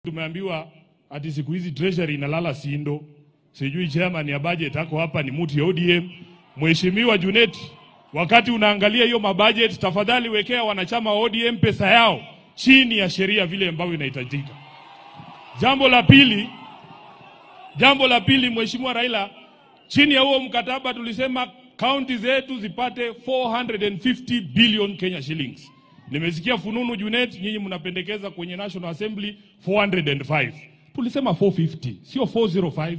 Tumeambiwa ati siku hizi treasury inalala sindo. Sijui chairman ya budget ako hapa ni mtu ya ODM. Mheshimiwa Junet, wakati unaangalia hiyo mabudget, tafadhali wekea wanachama wa ODM pesa yao chini ya sheria vile ambavyo inahitajika. Jambo la pili, Mheshimiwa Raila, chini ya huo mkataba tulisema county zetu zipate 450 billion Kenya shillings. Nimesikia fununu Junet, nyinyi mnapendekeza kwenye National Assembly 405. Tulisema 450, sio 405.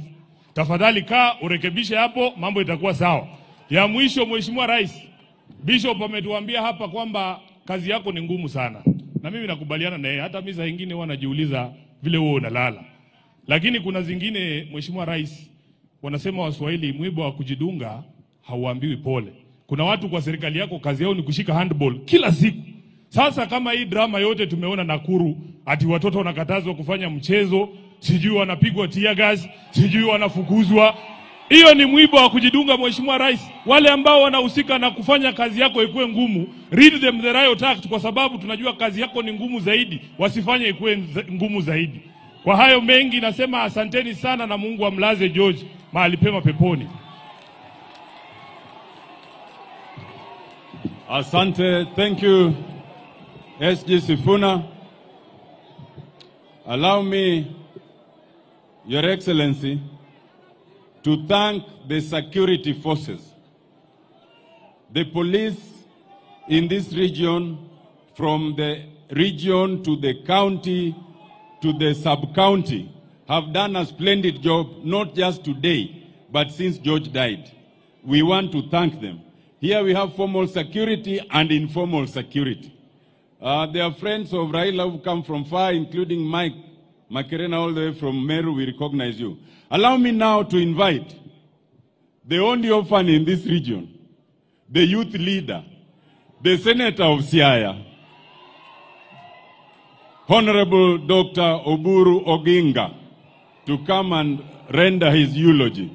Tafadhali kaa urekebishe hapo, mambo itakuwa sawa. Ya mwisho, Mheshimiwa Rais, Bishop ametuambia hapa kwamba kazi yako ni ngumu sana. Na mimi nakubaliana na yeye, hata mimi saa nyingine huwa najiuliza vile wewe unalala. Lakini kuna zingine, Mheshimiwa Rais, wanasema Waswahili, mwiba wa kujidunga hauambiwi pole. Kuna watu kwa serikali yako kazi yao ni kushika handball kila siku. Sasa kama hii drama yote tumeona Nakuru, ati watoto wanakatazwa kufanya mchezo, sijui wanapigwa tear gas, sijui wanafukuzwa. Hiyo ni mwiba wa kujidunga, Mheshimiwa Rais. Wale ambao wanahusika na kufanya kazi yako ikuwe ngumu, read them the riot act, kwa sababu tunajua kazi yako ni ngumu zaidi, wasifanye ikuwe ngumu zaidi. Kwa hayo mengi nasema asanteni sana, na Mungu amlaze George mahali pema peponi. Asante, thank you, SG Sifuna. Allow me, Your Excellency, to thank the security forces, the police in this region, from the region to the county to the sub-county, have done a splendid job, not just today, but since George died. We want to thank them. Here we have formal security and informal security. There are friends of Raila who come from far, including Mike Makerena all the way from Meru. We recognize you. Allow me now to invite the only orphan in this region, the youth leader, the senator of Siaya, Honorable Dr. Oburu Oginga, to come and render his eulogy.